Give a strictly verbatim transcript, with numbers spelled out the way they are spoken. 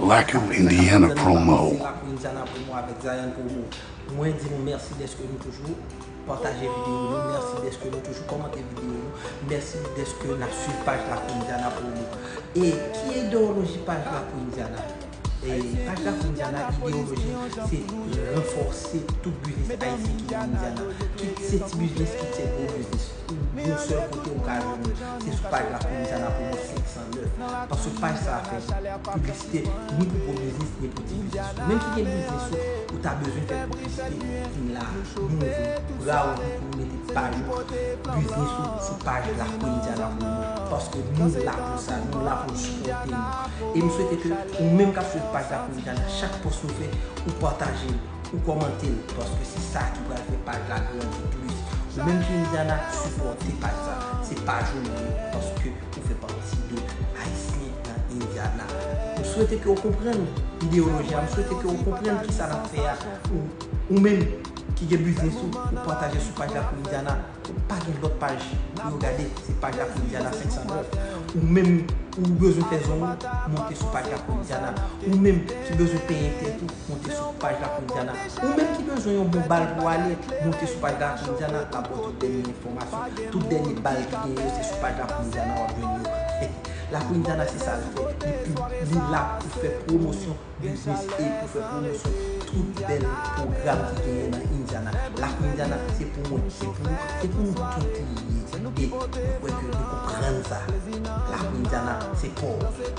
Black Indiana Promo. Lakou Indiana Promo avèk Zion Promo. Mwen di nou mèsi dèske nou toujou pataje videyo nou, mèsi dèske nou toujou kòmante videyo nou, mèsi dèske n ap swiv paj Lakou Indiana Promo. E ki ideyoloji paj Lakou Indiana? E paj Lakou Indiana, ideyoloji se ranfòse tout biznis ayisyen ki nan Indiana. Kit se ti biznis, kit se gwo biznis. Yon sèl kote ou ka jwenn li, se sou paj Lakou Indiana Promo senk san nèf. Paske paj sa a fè piblisite ni pou gwo biznis, ni pou ti biznis. Ou menm ki gen biznis ou, ou ta bezwen fè piblisite, vin la. Nou ouvri bra ou pou nou mete paj ou, biznis ou sou paj Lakou Indiana Promo. Paske nou la pou sa, nou la pou sipòte nou. E m swete ke ou menm k ap swiv paj Lakou Indiana, chak pòs nou fè, ou pataje l, ou kòmante l, paske se sa ki pral fè paj la grandi plis. Ou menm ki Indiana, sipòte paj sa. Se paj ou li ye, paske ou fè pati de Ayisyen nan Indiana. M swete ke w konprann ideyoloji a, m swete ke w konprann kisa n ap fè a. Ou, ou menm ki gen biznis ou, ou pataje sou paj Lakou Indiana, ou pa gen lòt paj pou yo gade, se paj Lakou Indiana senk san nèf. Ou menm ou bezwen fè zong ou, monte sou paj Lakou Indiana. Ou menm ki bezwen penyen tèt ou, monte sou paj Lakou Indiana. Ou menm ki bezwen yon bon bal pou ale, monte sou paj Lakou Indiana, l ap ba w tout dènye enfòmasyon. Tout dènye bal ki genyen yo, se sou paj Lakou Indiana w ap jwenn yo. Lakou Indiana se sa l fè, li, li la pou fè pwomosyon biznis e pou fè pwomosyon tout bèl pwogram ki genyen nan Indiana. Lakou Indiana se pou mwen, se pou ou, se pou nou tout li ye. E mwen kwè ke nou konprann sa. Lakou Indiana se pa w.